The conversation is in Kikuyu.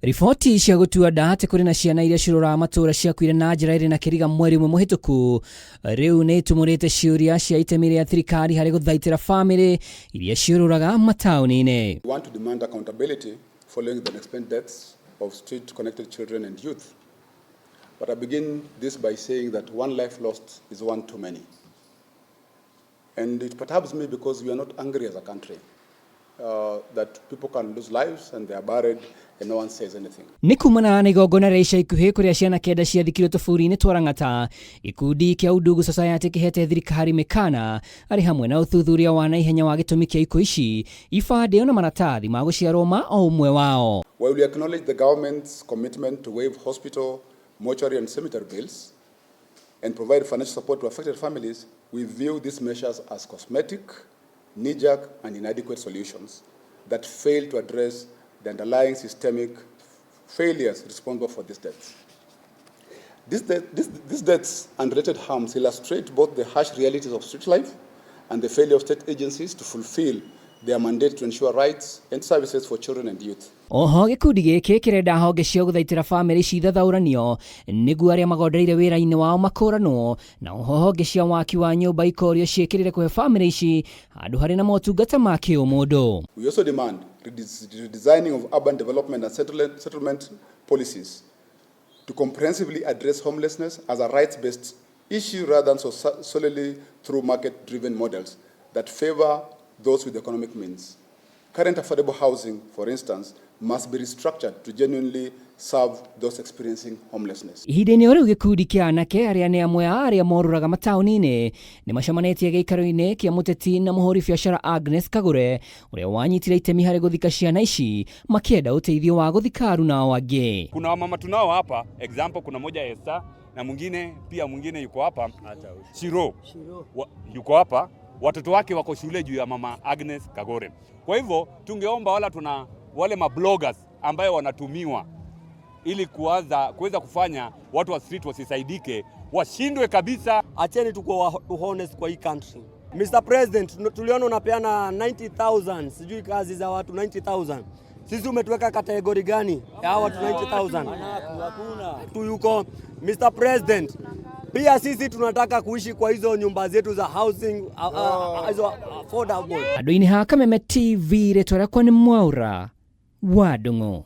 Riboti cia gũtua nda atĩ kũrĩ na ciana iria ciũrũraga matũũra ciakuire na njĩra ĩrĩ na kĩriga mweri ũmwe mũhĩtũku rĩu nĩ itumũrĩte ciũria cia itemi rĩa thirikari harĩ gũthaitĩra bamĩrĩ iria ciũrũraga mataũni-inĩ. We want to demand accountability following the unexplained deaths of street-connected children and youth. But I begin this by saying that one life lost is one too many. And it perturbs me because we are not angry as a country that people can lose lives and they are buried and no one says anything. Nĩ kumana na igongona rĩa ica ikuhĩ kũrĩa ciana kenda ciathikirwo tũburi-inĩ twa Lang'ata, gĩkundi kĩa Undugu Society kĩhete thirikari mĩkana arĩ hamwe na ũthuthuria wa naihenya wa gĩtũmi kĩa ikuũ ici, ibandĩ ona maratathi ma gũciarwo ma o ũmwe wao. While we acknowledge the government's commitment to waive hospital, mortuary and cemetery bills and provide financial support to affected families, we view these measures as cosmetic, knee-jerk and inadequate solutions that fail to address the underlying systemic failures responsible for these deaths. These deaths and related harms illustrate both the harsh realities of street life and the failure of state agencies to fulfill their mandate to ensure rights and services for children and youth. Oho gĩkundi gĩkĩ kĩrenda honge cia gũthaitĩra bamĩrĩ ici ithathaũranio nĩguo arĩa magondereire wĩra-inĩ wao makũranwo, na oho honge cia waki wa nyũmba ikorio ciĩkĩrĩre kũhe bamĩrĩ ici handũ harĩ na motungata ma kĩũmũndũ. We also demand redesigning of urban development and settlement policies to comprehensively address homelessness as a rights-based issue rather than solely through market-driven models that favor those with economic means. Current affordable housing, for instance, must be restructured to genuinely serve those experiencing homelessness. Ihinda-inĩ o rĩu gĩkundi kĩa anake arĩa nĩ amwe a arĩa morũraga mataũni-inĩ nĩ macemanĩtie gĩikaro-inĩ kĩa mũteti na mũhũri biacara Agnes Kagure ũrĩa wanyitire itemi harĩ gũthika ciana ici makĩenda ũteithio wa gũthika aruna angĩ. Kuna wamama tunao hapa, example, kuna moja Esther na mwingine pia mwingine yuko hapa Shiro, yuko hapa, watoto wake wako shule juu ya mama Agnes Kagore. Kwa hivyo tungeomba wala tuna wale mabloggers ambayo wanatumiwa ili kuweza kufanya watu wa street wasisaidike, washindwe kabisa. Acheni tuko honest kwa hii country. Mr. President, tuliona unapeana 90,000, sijui kazi za watu 90,000. Sisi umetuweka category gani ya watu 90,000? Hakuna. Tu yuko Mr. President. Pia sisi tunataka kuishi kwa hizo nyumba zetu za housing hizo affordable. Andũ-inĩ ha Kameme TV, rĩtwa rĩakwa nĩ Mwaura wa Ndung'u.